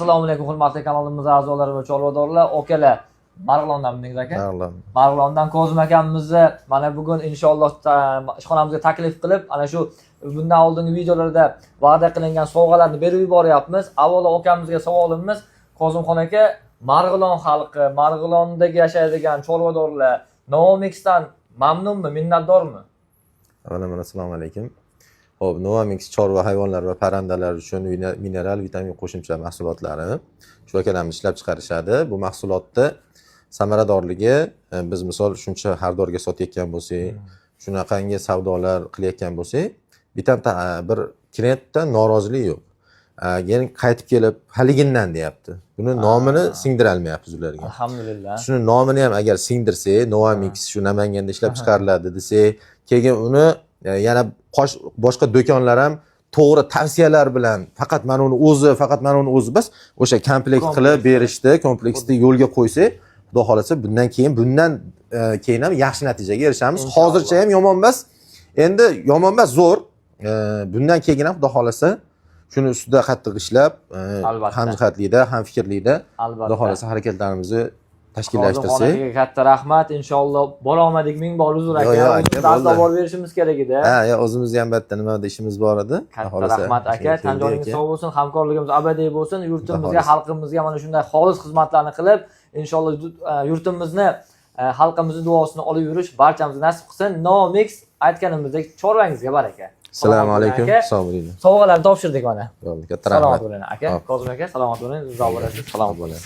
Assalomu alaykum, hurmatli kanalimiz a'zolari va chorvadorlar, akalar. Marg'ilondanmidingiz, aka? Marg'ilon. Marg'ilondan Kozim akamizni mana bugun inshaalloh ishxonamizga taklif qilib, ana shu bundan oldingi videolarda va'da qilingan sovg'alarni berib yuboryapmiz. Avvalo akamizga savolimiz: Kozimxon aka, Marg'ilon xalqi, Marg'ilondagi yashaydigan chorvadorlar Novomixdan mamnunmi, minnatdormi? Avvalambor assalomu alaykum. Xo'p, Novamix chorva hayvonlar va parrandalar uchun mineral, vitamin qo'shimcha mahsulotlari shu akalarimiz ishlab chiqarishadi. Bu mahsulotni samaradorligi, biz misol shuncha xaridorga sotayotgan bo'lsak, shunaqangi savdolar qilayotgan bo'lsak, bitta bir klientdan norozilik yo'q. Keyin qaytib kelib haligindan deyapti. Buni nomini singdirolmayapmiz ularga. Alhamdulillah. Shuni nomini ham agar singdirsak, Novamix shu Namanganda ishlab chiqariladi desak, keyin uni yana boshqa do'konlar ham to'g'ri tavsiyalar bilan, faqat mana uni o'zi, faqat mana uni o'zi emas, o'sha komplekt qilib berishdi, kompleksni yo'lga qo'ysak, xudo xohlasa, bundan keyin ham yaxshi natijaga erishamiz. Inshaalloh. Hozircha ham yomon emas, endi yomon emas, zo'r. Bundan keyin ham xudo xohlasa shuni ustida qattiq ishlab, hamjihatlikda, hamfikrlikda xudo xohlasa harakatlarimizni tashkillashtirsak. Kozimxon akaga katta rahmat. Inshaalloh borolmadik, ming bor uzr, aka. Yo'q, aka, O'zimiz bo'ldi. borib berishimiz kerak edi. Ha, ya o'zimizni ham bitta nimada ishimiz bor edi. Katta Xohlasa rahmat, aka. keldik, Tan joningiz aka. sog' bo'lsin, hamkorligimiz abadiy bo'lsin. Yurtimizga, Xudo xohlasa. xalqimizga mana shunday xolis xizmatlarni qilib, inshaalloh yurtimizni, xalqimizni duosini olib yurish barchamizga nasib qilsin. Novomix, aytganimizdek, chorvangizga baraka. Assalomu Salomat bo'ling, alaykum. aka. Sog' bo'linglar. Sovg'alarni topshirdik mana. Bo'ldi, katta Salomat rahmat. bo'ling, aka. Hop. Kozim aka, salomat bo'ling. Uzoq bo'lasiz. Salomat bo'ling.